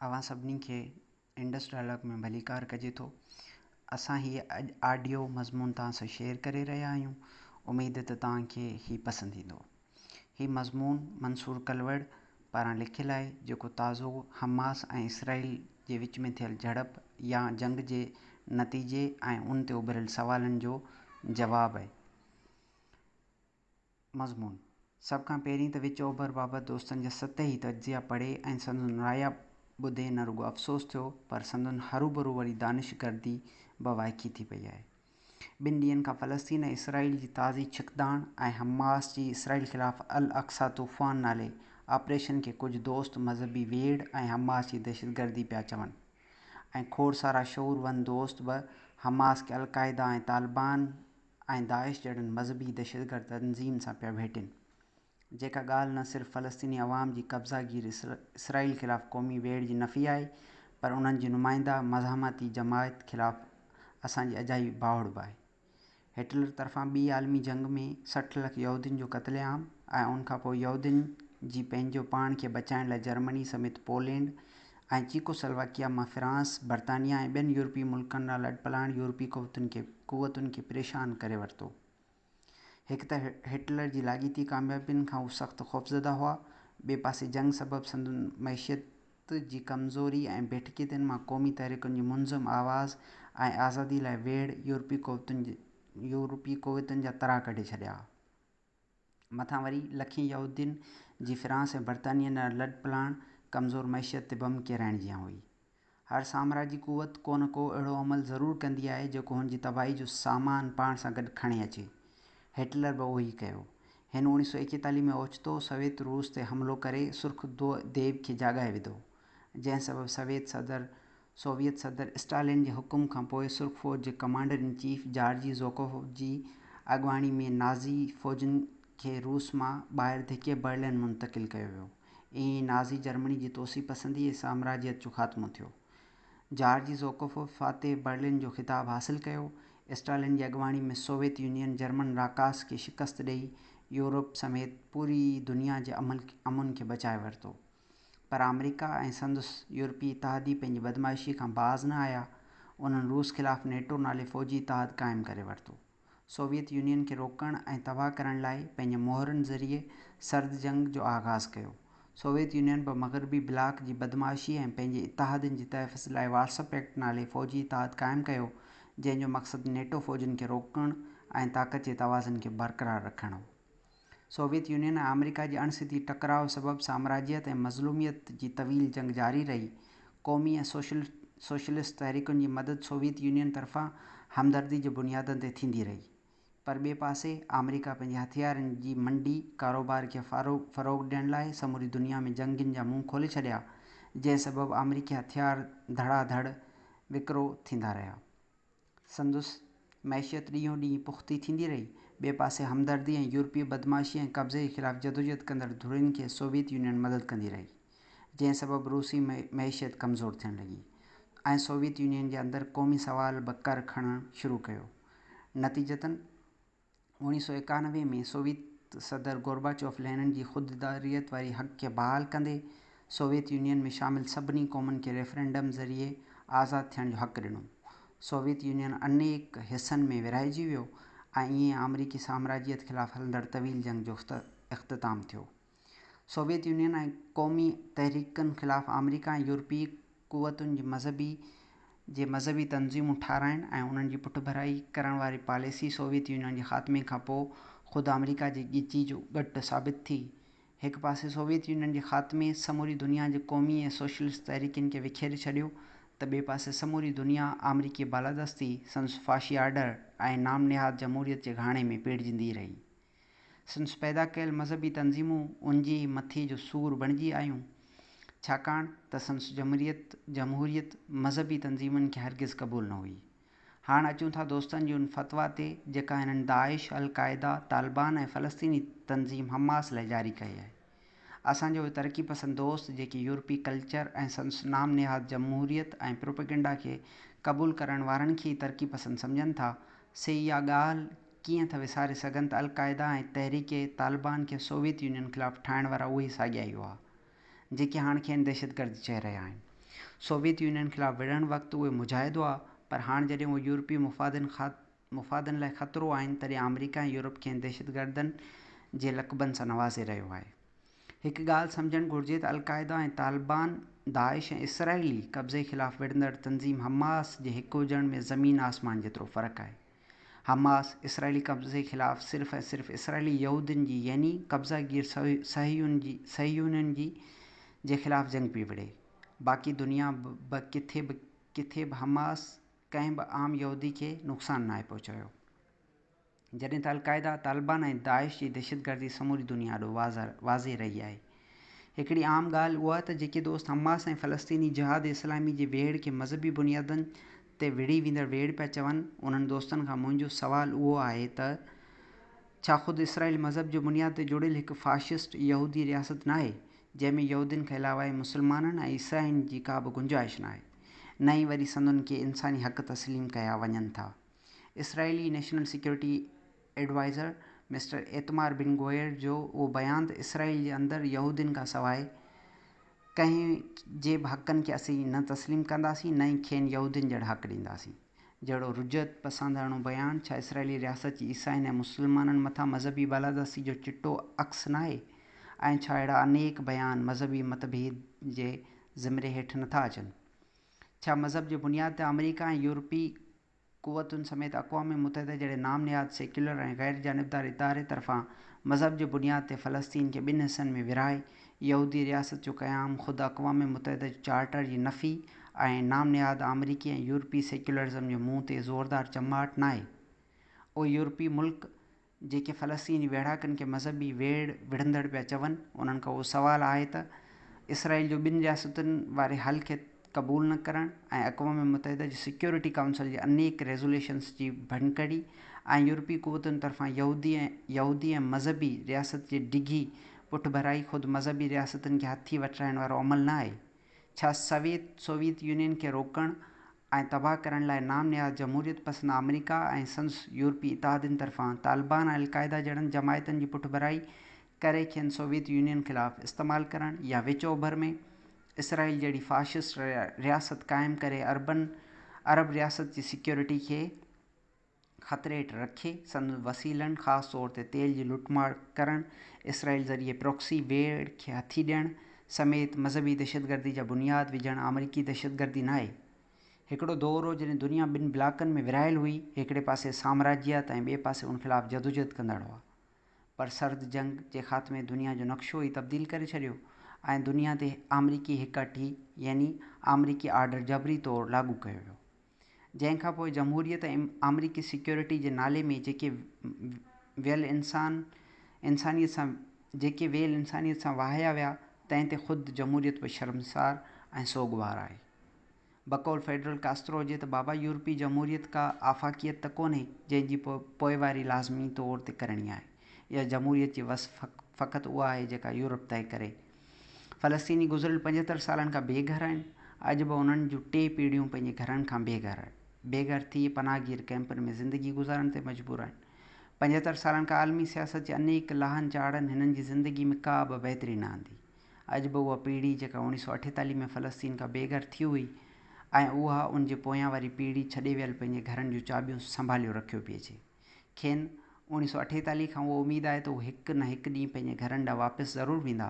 اوهان سڀني کي انڊس ڊائلاگ ۾ ڀليڪار ڪجي ٿو. اسان هي اڄ آڊيو مضمون توهان سان شيئر ڪري رهيا آهيون. اميد ته توهان کي هي پسند ايندو. هي مضمون منصور ڪلوڙ پاران لکيل آهي جيڪو تازو حماس ۽ اسرائيل جي وچ ۾ ٿيل جهڙپ يا جنگ جي نتيجي ۽ ان تي اڀريل سوالن جو جواب آهي. مضمون، سڀ کان پهرين ته وچ اوڀر بابت دوستن جا سطحي تجزيا پڙهي ۽ سندن رايا ٻڌي نه رڳو افسوس ٿيو پر سندن هروڀرو وري دانشگردي به وائکي ٿي پئي آهي. ٻن ڏينهن کان فلسطين ۽ اسرائيل جي تازي ڇڪتاڻ ۽ حماس جي اسرائيل خلاف الاقصيٰ طوفان نالي آپريشن کي ڪجهه دوست مذهبي ويڙهه ۽ حماس جي دهشتگردي پيا چون ۽ کوڙ سارا شعور وند دوست به حماس کي القاعده ۽ طالبان ۽ داعش جهڙن مذهبي دهشتگرد تنظيم سان پيا ڀيٽين. جيڪا ڳالهه نه صرف فلسطيني عوام جي قبضه گير اسرائيل خلاف قومي ويڙهه جي نفي آهي پر انهن جي نمائنده مزاحمتي جماعت خلاف اسان جي اجائي باهوڙ به آهي. هٽلر طرفان ٻي عالمي جنگ ۾ 60 لک يهودين جو قتل عام ۽ ان کانپوء يهودين جي پنهنجو پاڻ کي بچائڻ لاء جرمني سميت پولينڊ ۽ چيڪو سلواڪيا مان فرانس، برطانيا ۽ ٻين يورپي ملڪن ڏانهن لڏپلاڻ يورپي قوتن کي پريشان ڪري ورتو. هڪ ته هٽلر جي لاڳيتي ڪاميابين کان هو سخت خوفزده هئا، ٻئي پاسي جنگ سبب سندن معيشت جي ڪمزوري ۽ بيٺڪيتن مان قومي تحريڪن جي منظم آواز ۽ آزادي لاء ويڙهه يورپي قوتن جا ترا ڪڍي ڇڏيا ها. مٿان وري لکين يهودين جي فرانس ۽ برطانيه ڏانهن لڏپلاڻ ڪمزور معيشت تي بم ڪيرائڻ جيان هئي. هر سامراجي قوت ڪو نه ڪو اهڙو عمل ضرور ڪندي آهي جيڪو هن جي تباهي جو سامان پاڻ سان گڏ کڻي اچي. هٽلر به اهو ئي ڪيو. هن 1941 ۾ اوچتو سويت روس تي حملو ڪري سرخ ديو کي جاڳائي وڌو، جنهن سبب سويت صدر سوويت صدر اسٽالن جي حڪم کان پوء سرخ فوج جي ڪمانڊر ان چيف جارجي زوڪوف جي اڳواڻي ۾ نازي فوجن کي روس مان ٻاهر ڌڪي برلن منتقل ڪيو ويو. ائين ئي نازي جرمني جي توسيع پسندي ۽ سامراجيت جو خاتمو ٿيو. جارجي زوڪوف فاتح برلن جو خطاب حاصل ڪيو. اسٽالن جي اڳواڻي ۾ سوويت يونين جرمن راڪاس کي شڪست ڏئي يورپ سميت پوري دنيا جي امن کي بچائي ورتو. پر آمريڪا ۽ سندس يورپي اتحادي پنهنجي بدمعاشيء کان باز نه آيا. انهن روس خلاف نيٽو نالي فوجي اتحاد قائم ڪري ورتو. سوويت يونين کي روڪڻ ۽ تباهه ڪرڻ لاء پنهنجي مهرن ذريعي سرد جنگ جو آغاز ڪيو. سوويت يونين به مغربي بلاڪ جي بدمعاشي ۽ پنهنجي اتحادين جي تحفظ لاء وارسا پيڪٽ نالي فوجي اتحاد قائم ڪيو، جنهن جو مقصد نيٽو فوجن کي روڪڻ ۽ طاقت جي توازن کي برقرار رکڻ هو. سوويت يونين ۽ آمريڪا جي اڻ سڌي ٽڪراء سبب سامراجيت ۽ مظلوميت جي طويل جنگ جاري رهي. قومي ۽ سوشلسٽ تحريڪن جي مدد سوويت يونين طرفان همدردي جي بنيادن تي ٿيندي رهي. پر ٻئي پاسي آمريڪا پنهنجي هٿيارن جي منڊي ڪاروبار کي فروغ ڏيڻ لاء سموري دنيا ۾ جنگين جا منهن کولي ڇڏيا، جنهن سبب آمريڪي هٿيار ڌڙا ڌڙ وڪرو ٿيندا رهيا. سندس معيشت ڏينهون ڏينهن پختي ٿيندي رهي. ٻئي پاسي همدردي ۽ يورپي بدمعاشي ۽ قبضي جي خلاف جدوجهد ڪندڙ ڌرين کي سوويت يونين مدد ڪندي رهي، جنهن سبب روسي معيشت ڪمزور ٿيڻ لڳي ۽ سوويت يونين جي اندر قومي سوال به ڪر کڻڻ شروع ڪيو. نتيجتاً 1991 ۾ سوويت صدر گورباچوف لينن جي خوداراديت واري حق کي بحال ڪندي سوويت يونين ۾ شامل سڀني قومن کي ريفرنڊم ذريعي آزاد ٿيڻ جو حق ڏنو. سوويت يونين انيڪ حصن ۾ ورهائجي ويو ۽ ائين آمريڪي سامراجيت خلاف هلندڙ طويل جنگ جو اختتام ٿيو. سوويت يونين ۽ قومي تحريڪن خلاف آمريڪا ۽ يورپي قوتن جي مذهبي جي مذهبي تنظيمون ٺاهرائڻ ۽ انهن جي پٺڀرائي ڪرڻ واري پاليسي سوويت يونين جي خاتمي کان پوء خود آمريڪا جي ڳچي جو ڳٽ ثابت ٿي. هڪ پاسي سوويت يونين جي خاتمي سموري دنيا جي قومي ۽ سوشلسٽ تحريڪن کي وکيري ڇڏيو ته ٻئي پاسي سموري دنيا آمريڪي بالادستي، سندس فاشي آرڊر ۽ نام نهاد جمهوريت جي گهاڻي ۾ پيڙجندي رهي. سندس پيدا ڪيل مذهبي تنظيمون ان جي ئي مٿي جو سور بڻجي آيون، ڇاڪاڻ ته سندس جمهوريت جمهوريت مذهبي تنظيمن کي هرگز قبول نه هئي. هاڻ اچون ٿا دوستن جي ان فتويٰ تي جيڪا هنن داعش، القاعده، طالبان ۽ فلسطيني تنظيم حماس لاء جاري ڪئي آهي. اسان جا اهي ترقي پسند دوست جيڪي يورپي ڪلچر ۽ سندس نام نهاد جمهوريت ۽ پروپيگنڊا کي قبول ڪرڻ وارن کي ئي ترقي پسند سمجهن ٿا، سي اها ڳالهه ڪيئن ٿا وساري سگهن ته القاعده ۽ تحريڪ طالبان کي سوويت يونين خلاف ٺاهڻ وارا اهي ساڳيا ئي هئا، جيڪي هاڻ کين دهشتگرد چئي رهيا آهن. سوويت يونين خلاف وڙهڻ وقت اهي مجاهد هئا، پر هاڻ جڏهن اهي يورپي مفادن لاء خطرو آهن، تڏهن آمريڪا ۽ يورپ کين دهشتگردن جي لقبن سان نوازي رهيو آهي. هڪ ڳالهه سمجهڻ گهرجي ته القاعده ۽ طالبان، داعش ۽ اسرائيلي قبضي خلاف وڙهندڙ تنظيم حماس جي هڪ هجڻ ۾ زمين آسمان جيترو فرق آهي. حماس، اسرائيلي قبضي خلاف صرف ۽ صرف اسرائيلي يهودين جي يعني قبضه گير صهيونين جي خلاف جنگ پئي وڙهي. باقي دنيا به ڪٿي به ڪٿي به حماس ڪنهن به عام يهودي کي نقصان ناهي پهچايو. جڏهن ته القاعده، طالبان ۽ داعش جي دهشتگردي سموري دنيا آڏو واضح رهي آهي. هڪڙي عام ڳالهه اها ته جيڪي دوست حماس ۽ فلسطيني جهاد اسلامي جي ويڙهه کي مذهبي بنيادن تي وڙهي ويندڙ ويڙهه پيا چون، انهن دوستن کان منهنجو سوال اهو آهي ته ڇا خود اسرائيل مذهب جي بنياد تي جڙيل هڪ فاشسٽ يهودي رياست ناهي، جنهن ۾ يهودين کان علاوه مسلمانن ۽ عيسائين جي ڪا به گنجائش ناهي، نه ئي وري سندن ڪي انساني حق تسليم ڪيا وڃن ٿا. اسرائيلي national security adviser mister Itamar Ben Gvir جو اهو بيان ته اسرائيل جي اندر يهودين کان سواء ڪنهن جي به حقن کي اسين نه تسليم ڪنداسين نه ئي کين يهودين جهڙا حق ڏينداسين جهڙو رجعت پسنداڻو بيان ڇا اسرائيلي رياست جي عيسائين ۽ مسلمانن مٿان مذهبي بالادستي جو چٽو عڪس ناهي ۽ ڇا اهڙا انيڪ بيان مذهبي متڀيد جي زمري هيٺ نٿا اچن؟ ڇا مذهب جي بنياد تي آمريڪا ۽ يورپي قوتن سميت اقوام متحده جهڙي نام نهاد سيڪيولر ۽ غير جانبدار اداري طرفان مذهب جي بنياد تي فلسطين کي ٻن حصن ۾ ورهائي يهودي رياست جو قيام خود اقوام متحده جي چارٽر جي نفي ۽ نام نهاد آمريڪي ۽ يورپي سيڪيولرزم جي منهن تي زوردار چماٽ ناهي؟ اهي يورپي ملڪ جيڪي فلسطيني ويڙهاڪن کي مذهبي ويڙهه وڙهندڙ پيا چون، انهن کان اهو سوال آهي ته اسرائيل جو ٻن رياستن واري حل کي قبول نه ڪرڻ ۽ اقوام متحده جي سيڪيورٽي ڪائونسل جي انيڪ ريزوليشنز جي ڀڃڪڙي ۽ يورپي قوتن طرفان يهودي يهودي ۽ مذهبي رياست جي ڊگهي پٺڀرائي خود مذهبي رياستن کي هٿي وٺرائڻ وارو عمل نه آهي؟ ڇا سويت سوويت يونين کي روڪڻ ۽ تباهه ڪرڻ لاء نام نهاد جمهوريت پسند آمريڪا ۽ سندس يورپي اتحادين طرفان طالبان ۽ القاعده جهڙن جماعتن جي پٺڀرائي ڪري کين سوويت يونين خلاف استعمال ڪرڻ يا وچ اوڀر ۾ اسرائيل جهڙي فاشسٽ رياست قائم ڪري عربن عرب رياست جي سيڪيورٽي کي خطري هيٺ رکي سندن وسيلن خاص طور تي تيل جي لٽمار ڪرڻ، اسرائيل ذريعي پراڪسي ويڙهه کي هٿي ڏيڻ سميت مذهبي دهشتگردي جا بنياد وجهڻ آمريڪي دهشتگردي ناهي. هڪڙو دور هو جڏهن دنيا ٻن بلاڪن ۾ ورهايل هئي، هڪڙي پاسي سامراجيت ۽ ٻئي پاسي ان خلاف جدوجهد ڪندڙ هئا. پر سرد جنگ جي خاتمي دنيا جو نقشو ئي تبديل ڪري ڇڏيو ۽ دنيا تي آمريڪي هڪ اٺي يعني آمريڪي آرڊر جبري طور لاڳو ڪيو ويو. جنهن کان پوء جمهوريت ۽ آمريڪي سيڪيورٽي جي نالي ۾ جيڪي ويل انسان انسانيت سان جيڪي ويل انسانيت سان وهايا ويا تنهن تي خود جمهوريت به شرمسار ۽ سوڳوار آهي. بقول فيڊرل ڪاسترو جي ته بابا يورپي جمهوريت ڪا آفاقيت ته ڪونهي جنهن جي پوئواري لازمي طور تي ڪرڻي آهي. يا جمهوريت جي وصف فقط اها آهي جيڪا يورپ طئي ڪري. فلسطيني گذريل 75 سالن کان بي گهر آهن. اڄ به انهن جون ٽي پيڙهيون پنهنجي گهرن کان بي گهر بي گهر ٿي پناهگير ڪئمپن ۾ زندگي گذارڻ تي مجبور آهن. 75 سالن کان عالمي سياست جي انيڪ لاهن چاڙهن هنن جي زندگي ۾ ڪا به بهتري نه آندي. اڄ به اها پيڙهي جيڪا 1948 ۾ فلسطين کان بي گهر ٿي هئي ۽ اها ان جي پويان واري پيڙهي ڇڏي ويل پنهنجي گهرن جون چاٻيون سنڀاليو رکيو پئي اچي. کين 1948 کان اها اميد آهي ته هو هڪ نه هڪ ڏينهن پنهنجي گهرن ڏانهن واپس ضرور ويندا،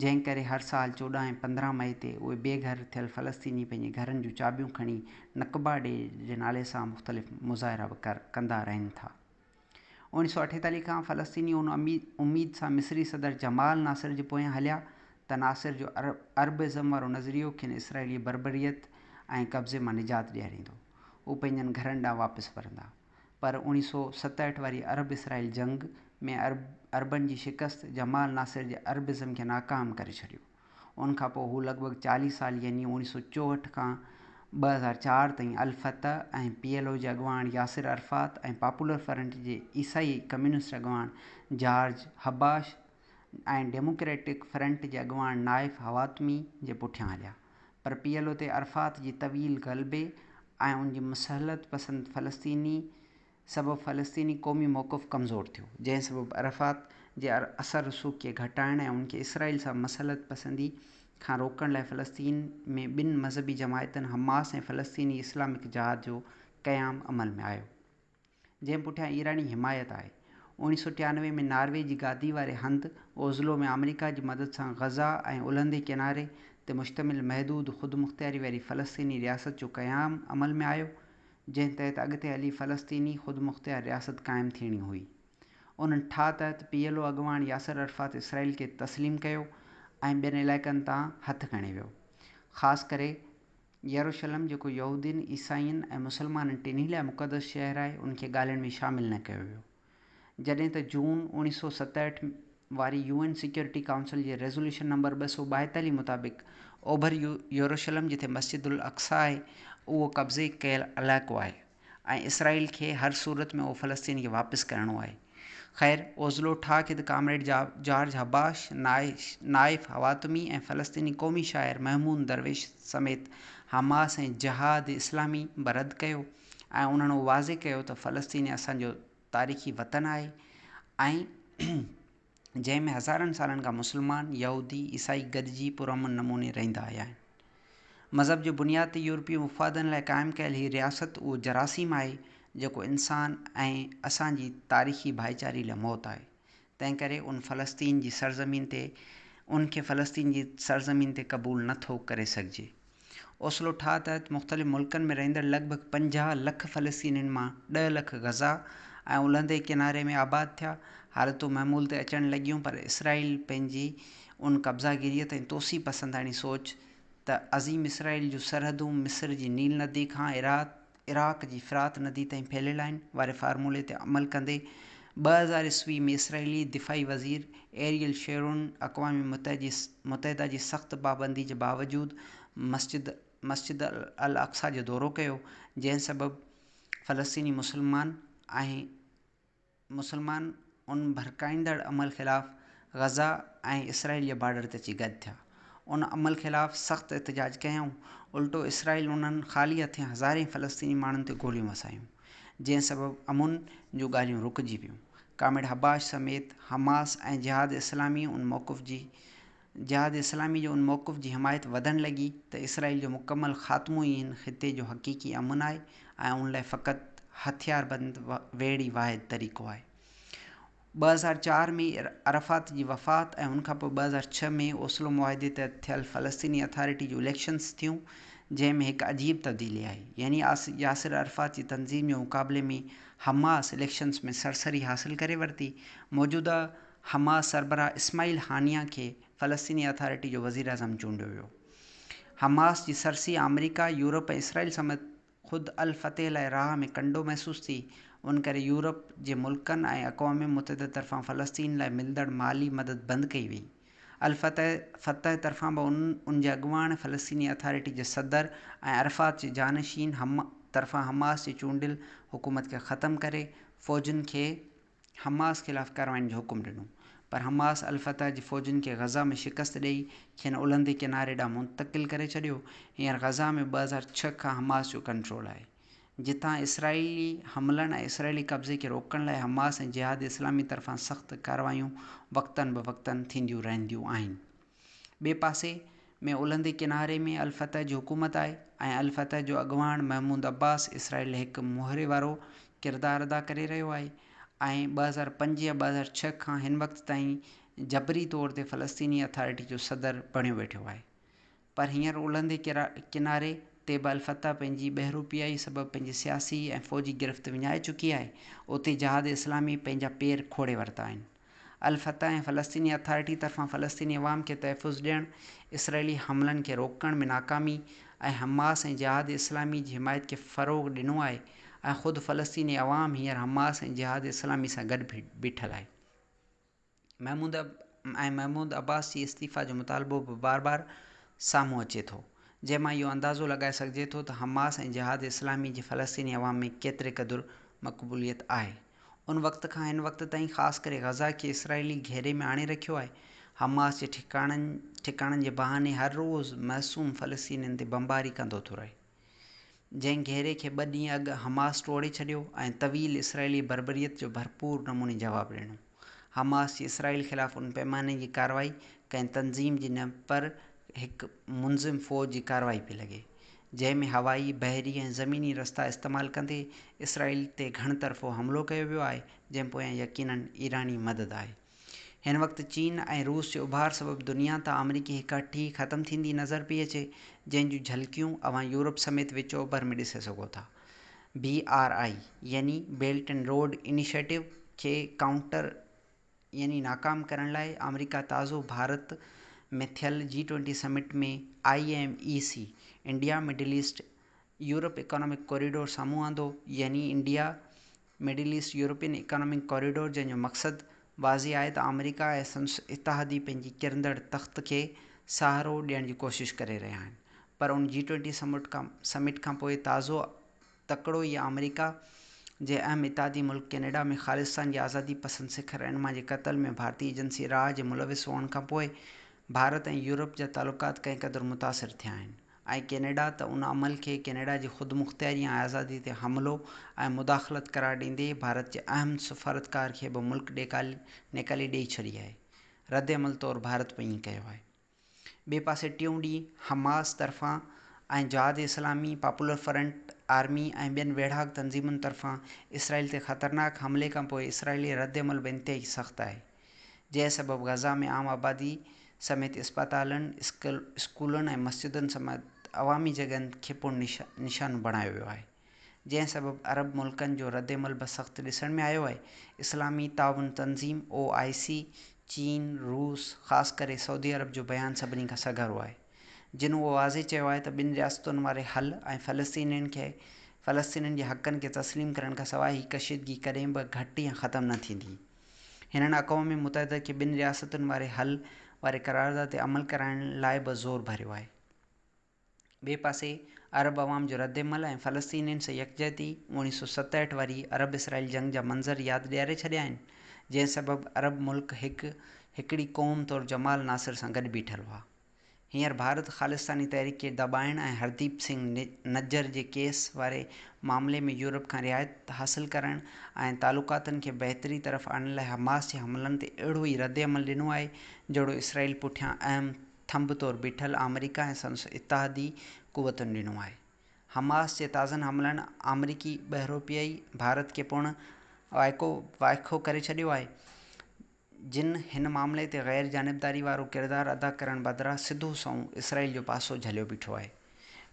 جنهن ڪري هر سال 14 ۽ 15 مئي تي اهي بي گهر ٿيل فلسطيني پنهنجي گهرن جون چاٻيون کڻي نڪبا ڊي جي نالي سان مختلف مظاهرا به ڪندا رهن ٿا. 1948 کان فلسطيني ان اميد سان مصري صدر جمال ناصر جي پويان هليا ته ناصر جو عرب ازم وارو نظريو کين اسرائيلي بربريت ۽ قبضي مان نجات ڏياريندو، هو پنهنجن گهرن ڏانهن واپس ورندا. پر 1967 واري عرب اسرائيل جنگ ۾ عربن جي شڪست جمال ناصر جي عرب ازم کي ناڪام ڪري ڇڏيو. ان کان پوء هو لڳ ڀڳ 40 سال يعني 1964 کان 2004 تائين الفتح ۽ پي ايل او جي اڳواڻ ياسر عرفات ۽ پاپولر فرنٽ جي عيسائي ڪميونسٽ اڳواڻ جارج حباش ۽ ڊيموڪريٽڪ فرنٽ جي اڳواڻ نائف حواتمي جي پٺيان هليا. پر پي ايل او تي عرفات جي طويل غلبي ۽ ان جي مصلحت پسند فلسطيني سبب فلسطيني قومي موقف ڪمزور ٿيو، جنهن سبب عرفات جي اثر رسوخ کي گهٽائڻ ۽ ان کي اسرائيل سان مصلحت پسندي کان روڪڻ لاء فلسطين ۾ ٻن مذهبي جماعتن حماس ۽ فلسطيني اسلامڪ جهاد جو قيام عمل ۾ آيو. جنهن پٺيان ايراني حمايت آهي. 1993 ۾ ناروي جي گادي واري هنڌ اوزلو ۾ آمريڪا جي مدد سان غزه ۽ الهندي ڪناري تي مشتمل محدود خودمختياري واري فلسطيني رياست جو قيام عمل ۾ آيو، جنهن تحت اڳتي هلي فلسطيني خودمختيار رياست قائم ٿيڻي هئي. ان ٺاهه تحت پي ايل او اڳواڻ ياسر عرفات اسرائيل کي تسليم ڪيو ۽ ٻين علائقن تان هٿ کڻي ويو. خاص ڪري يروشلم جيڪو يهودين، عيسائين ۽ مسلمانن ٽنهي لاء مقدس شهر آهي، ان کي ڳالهين ۾ شامل نه ڪيو ويو. جڏهن ته جون 1967 واري يو اين سيڪيورٽي ڪائونسل جي ريزوليوشن نمبر 242 مطابق اوڀر يروشلم جتي مسجد الاقصيٰ آهي، اهو قبضي ڪيل علائقو آهي ۽ اسرائيل کي هر صورت ۾ اهو فلسطين کي واپس ڪرڻو آهي. خير، اوزلو ٺاهه کي ته ڪامريڊ جارج حباش، نائف حواتمي ۽ فلسطيني قومي شاعر محمود درويش سميت حماس ۽ جهاد اسلامي به رد ڪيو ۽ انهن اهو واضح ڪيو ته فلسطين اسان جو تاريخي وطن آهي ۽ جنهن ۾ هزارن سالن کان مسلمان، يهودي، عيسائي گڏجي پرامن نموني رهندا آيا آهن. مذهب جي بنياد تي يورپي مفادن لاء قائم ڪيل هي رياست اهو جراثيم آهي جيڪو انسان ۽ اسان جي تاريخي ڀائيچاري لاء موت آهي. تنهنڪري ان فلسطين جي سرزمين تي ان کي فلسطين جي سرزمين تي قبول نه ٿو ڪري سگهجي. اوسلو ٺاهه تحت مختلف ملڪن ۾ رهندڙ لڳ ڀڳ 50 لک فلسطينين مان 10 لک غزه ۽ الهندي ڪناري ۾ آباد ٿيا. حالتون معمول تي اچڻ لڳيون پر اسرائيل پنهنجي ان قبضاگيريت ۽ توسيع پسنداڻي سوچ ته عظيم اسرائيل جون سرحدون مصر جي نيل ندي کان عراق جي فرات ندي تائين ڦهليل آهن واري فارمولي تي عمل ڪندي 2000 عيسوي ۾ اسرائيلي دفاعي وزير ايريل شيرون اقوام متحده جي سخت پابندي جي باوجود مسجد مسجد الاقصيٰ جو دورو ڪيو جنهن سبب فلسطيني مسلمان ۽ مسلمان ان ڀڙڪائيندڙ عمل خلاف غزه ۽ اسرائيل جي بارڊر تي اچي گڏ ٿيا. ان عمل خلاف سخت احتجاج ڪيائون. الٽو اسرائيل انهن خالي هٿين هزارين فلسطيني ماڻهن تي گوليون وسايون. جنهن سبب امن جون ڳالهيون رڪجي ويون. ڪامريڊ حباش سميت حماس ۽ جهاد اسلامي ان موقف جي جهاد اسلامي جو ان موقف جي حمايت وڌڻ لڳي ته اسرائيل جو مڪمل خاتمو ئي هن خطي جو حقيقي امن آهي ۽ ان لاء فقط هٿياربند ويڙهه ئي واحد طريقو آهي. 2004 ۾ عرفات جي وفات ۽ ان کانپوء 2006 ۾ اوسلو معاهدي تحت ٿيل فلسطيني اٿارٽي جون اليڪشنز ٿيون جنهن ۾ هڪ عجيب تبديلي آئي يعني ياسر عرفات جي تنظيم جي مقابلي ۾ حماس اليڪشنز ۾ سرسري حاصل ڪري ورتي. موجوده حماس سربراهه اسماعيل هانيه کي فلسطيني اٿارٽي جو وزيراعظم چونڊيو ويو. حماس جي سرسي آمريڪا، يورپ ۽ اسرائيل سميت خود الفتح لاء راهه ۾ ڪنڊو محسوس ٿي، ان ڪري يورپ جي ملڪن ۽ اقوام متحده طرفان فلسطين لاء ملندڙ مالي مدد بند ڪئي وئي. الفتح فتح طرفان به ان جي اڳواڻ، فلسطيني اٿارٽي جي صدر ۽ عرفات جي جانشين طرفان حماس جي چونڊيل حڪومت کي ختم ڪري فوجن کي حماس خلاف ڪاررواين جو حڪم ڏنو پر حماس الفتح جي فوجن کي غزه ۾ شڪست ڏئي کين الهندي ڪناري ڏانهن منتقل ڪري ڇڏيو. هينئر غزه ۾ 2006 کان حماس جو ڪنٽرول آهي جتان اسرائيلي حملن ۽ اسرائيلي قبضي کي روڪڻ لاء حماس ۽ جهاد اسلامي طرفان سخت ڪارروايون وقتن به وقتن ٿينديون رهنديون آهن. ٻئي پاسي ۾ الهندي ڪناري ۾ الفتح جي حڪومت آهي ۽ الفتح جو اڳواڻ محمود عباس اسرائيل لاء هڪ مهري وارو ڪردار ادا ڪري رهيو آهي ۽ 2005 يا 2006 کان هن وقت تائين جبري طور تي فلسطيني اٿارٽي جو صدر بڻيو ويٺو آهي پر هينئر الهندي ڪناري تي به الفتح پنهنجي ٻهروپيائي سبب پنهنجي سياسي ۽ فوجي گرفت وڃائي چڪي آهي اتي جهاد اسلامي پنهنجا پير کوڙي ورتا آهن. الفتح ۽ فلسطيني اٿارٽي طرفان فلسطيني عوام کي تحفظ ڏيڻ، اسرائيلي حملن کي روڪڻ ۾ ناڪامي ۽ حماس ۽ جهاد اسلامي جي حمايت کي فروغ ڏنو آهي ۽ خود فلسطيني عوام هينئر حماس ۽ جهاد اسلامي سان گڏ بيٺل آهي. محمود ۽ محمود عباس جي استعيفيٰ جو مطالبو به بار بار سامهون اچي ٿو، جنهن مان اهو اندازو لڳائي سگهجي ٿو ته حماس ۽ جهاد اسلامي جي فلسطيني عوام ۾ ڪيتري قدر مقبوليت آهي. ان وقت کان هن وقت تائين خاص ڪري غزه کي اسرائيلي گهيري ۾ آڻي رکيو آهي. حماس جي ٺڪاڻن ٺڪاڻن جي بهاني هر روز معصوم فلسطينين تي بمباري ڪندو ٿو رهي. جنهن گهيري کي ٻه ڏينهن اڳ حماس ٽوڙي ڇڏيو ۽ طويل اسرائيلي بربريت جو ڀرپور نموني جواب ڏنو. حماس جي اسرائيل خلاف ان پيماني جي ڪارروائي ڪنهن تنظيم جي نه پر هڪ منظم فوج جي ڪارروائي پئي لڳي، جنهن ۾ هوائي، بحري ۽ زميني رستا استعمال ڪندي اسرائيل تي گهڻ طرفو حملو ڪيو ويو آهي، جنهن پويان يقينن ايراني مدد آهي. هن وقت چين ۽ روس جي اڀار سبب دنيا تان آمريڪي هڪ هٺي ختم ٿيندي نظر پئي اچي، جنهن جون جهلڪيون اوهان يورپ سميت وچ اوڀر ۾ ڏسي سگهو ٿا. بي آر I يعني بيلٽ اينڊ روڊ انيشيٽو کي ڪائونٽر يعني ناڪام ڪرڻ لاء آمريڪا تازو ڀارت ۾ ٿيل جي twenty summit ۾ I M E C, India Middle East Europe economic corridor سامهون آندو يعني India Middle East European economic corridor جنهن جو مقصد واضح آهي ته آمريڪا ۽ سندس اتحادي پنهنجي ڪرندڙ تخت کي سهارو ڏيڻ جي ڪوشش ڪري رهيا آهن پر ان جي ٽوئنٽي سمٽ کانپوء تازو تڪڙو ئي آمريڪا جي اهم اتحادي ملڪ ڪينيڊا ۾ خالصتان جي آزادي پسند سک رهنما جي قتل ۾ ڀارتي ايجنسي را جي ملوث هئڻ کانپوء ڀارت ۽ يورپ جا تعلقات ڪنهن قدر متاثر ٿيا آهن. ۽ ڪينيڊا ته ان عمل کي ڪينيڊا جي خودمختياري ۽ آزادي تي حملو ۽ مداخلت قرار ڏيندي ڀارت جي اهم سفارتڪار کي به ملڪ نيڪالي ڏئي ڇڏي آهي. ردعمل طور ڀارت به ائين ڪيو آهي. ٻئي پاسي ٽيون ڏينهن حماس طرفان ۽ جهاد اسلامي، پاپولر فرنٽ آرمي ۽ ٻين ويڙهاڪ تنظيمن طرفان اسرائيل تي خطرناڪ حملي کانپوء اسرائيلي ردعمل به انتهائي سخت آهي. جنهن سبب غزه ۾ عام آبادي سميت اسپتالن، اسڪولن ۽ مسجدن سميت عوامي جڳهن کي پڻ نشانو بڻايو ويو آهي، جنهن سبب عرب ملڪن جو ردعمل به سخت ڏسڻ ۾ آيو آهي. اسلامي تعاون تنظيم، او آء سي، چين، روس، خاص ڪري سعودي عرب جو بيان سڀني کان سگهارو آهي، جن اهو واضح چيو آهي ته ٻن رياستن واري حل ۽ فلسطينين کي فلسطينين جي حقن کي تسليم ڪرڻ کانسواء هي ڪشيدگي ڪڏهن به گهٽ يا ختم نه ٿيندي. هنن اقوام متحده کي ٻن رياستن واري حل واري قرارداد تي عمل ڪرائڻ لاء به زور ڀريو آهي. ٻئي پاسي عرب عوام جو ردعمل ۽ فلسطينين سان يڪجهتي 1967 واري عرب اسرائيل جنگ جا منظر ياد ڏياري ڇڏيا آهن، جنهن سبب عرب ملڪ هڪ هڪڙي قوم طور جمال ناصر سان گڏ بيٺل هئا. هينئر ڀارت خالصتاني تحريڪ کي دٻائڻ ۽ هرديپ سنگهه نجر جي ڪيس واري معاملي ۾ يورپ کان رعايت حاصل ڪرڻ ۽ تعلقاتن کي بهتري طرف آڻڻ لاء حماس جي حملن تي اهڙو ئي ردعمل ڏنو آهي جهڙو اسرائيل پٺيان اهم ٿنڀ طور بيٺل آمريڪا ۽ سندس اتحادي قوتن ڏنو آهي. حماس جي تازن حملن آمريڪي ٻهروپيائي ڀارت کي پڻ وائکو ڪري ڇڏيو آهي. جن هن معاملي تي غير جانبداري وارو ڪردار ادا ڪرڻ بدران سڌو سنئون اسرائيل جو پاسو جهليو بيٺو آهي.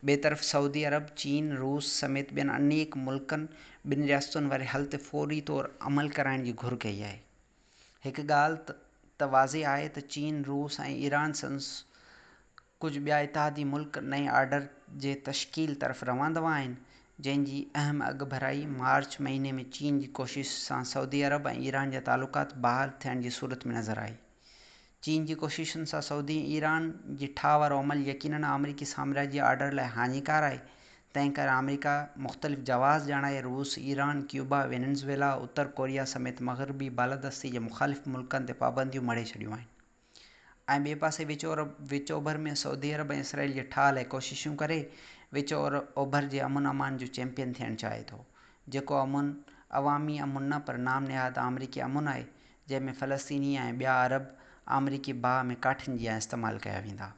ٻئي طرف سعودي عرب، چين، روس سميت ٻين انيڪ ملڪن ٻن رياستن واري حل تي فوري طور عمل ڪرائڻ جي گهر ڪئي آهي. هڪ ڳالهه ته واضح آهي ته چين، روس ۽ ايران سندس ڪجهه ٻيا اتحادي ملڪ نئين آرڊر جي تشڪيل طرف روان دوان آهن، جنهن جي اهم اڳڀرائي مارچ مهيني ۾ چين جي ڪوشش سان سعودي عرب ۽ ايران جا تعلقات بحال ٿيڻ جي صورت ۾ نظر آئي. چين جي ڪوششن سان سعودي ۽ ايران جي ٺاهه وارو عمل يقينن آمريڪي سامراجي آرڊر لاء هاڃيڪار آهي، تنهن ڪري آمريڪا مختلف جواز ڄاڻائي روس، Iran, Cuba, Venezuela, Uttar Korea سميت مغربي بالادستي جي مخالف ملڪن تي پابنديون مڙهي ڇڏيون آهن. ۽ ٻئي پاسي وچ اوڀر ۾ سعودي عرب ۽ اسرائيل جي ٺاهه لاء ڪوششون ڪري وچ اوڀر جي امن امان جو چيمپيئن ٿيڻ چاهي ٿو جيڪو امن عوامي امن نه پر نام نهاد آمريڪي امن آهي جنهن ۾ فلسطيني ۽ ٻيا عرب آمريڪي باهه ۾ ڪاٺين جيان استعمال ڪيا ويندا.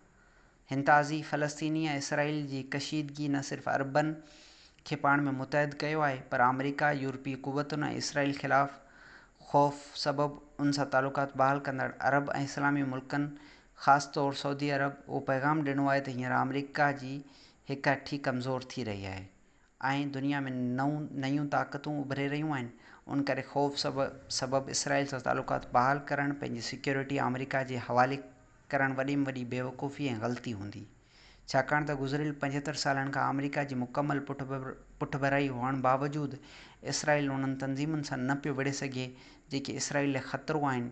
هن تازي فلسطيني ۽ اسرائيل جي ڪشيدگي نه صرف عربن کي پاڻ ۾ متحد ڪيو آهي پر آمريڪا، يورپي قوتن ۽ اسرائيل خلاف خوف سبب ان سان تعلقات بحال ڪندڙ عرب ۽ اسلامي ملڪن خاص طور سعودي عرب اهو پيغام ڏنو آهي ته هينئر آمريڪا جي هڪ هٺي ڪمزور ٿي رهي آهي ۽ دنيا ۾ نيون طاقتون اڀري رهيون آهن ان ڪري خوف سبب اسرائيل سان تعلقات بحال ڪرڻ پنهنجي سيڪيورٽي آمريڪا جي حوالي ڪرڻ وڏي ۾ وڏي بيوقوفي ۽ غلطي هوندي. ڇاڪاڻ ته گذريل 75 سالن کان آمريڪا جي مڪمل پٺڀرائي هئڻ باوجود اسرائيل انهن تنظيمن سان نه پيو وڙهي سگهي جيڪي اسرائيل لاء خطرو آهن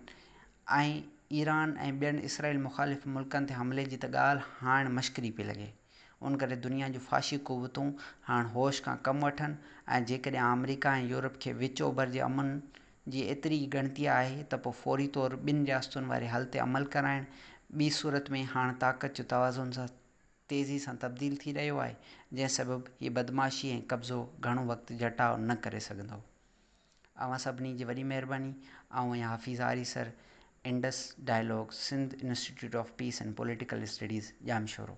۽ ايران ۽ ٻين اسرائيل مخالف ملڪن تي حملي جي ته ڳالهه هاڻ مشڪري پئي لڳي. ان ڪري دنيا جون فاشي قوتون هاڻ هوش کان ڪم وٺن ۽ جيڪڏهن آمريڪا ۽ يورپ کي وچ اوڀر جي امن جي ايتري ئي ڳڻتي آهي ته پوء فوري طور ٻن رياستن واري حل تي عمل ڪرائڻ، ٻي صورت ۾ هاڻ طاقت جو توازن تيزي سان تبديل ٿي رهيو آهي، جنهن سبب هي بدمعاشي ۽ قبضو گهڻو وقت جٽاء نه ڪري سگهندو. اوهان سڀني جي وڏي مهرباني. آئون آهيان Hafeez Aresar. Indus dialogue, Sindh institute of peace and political studies, Jamshoro.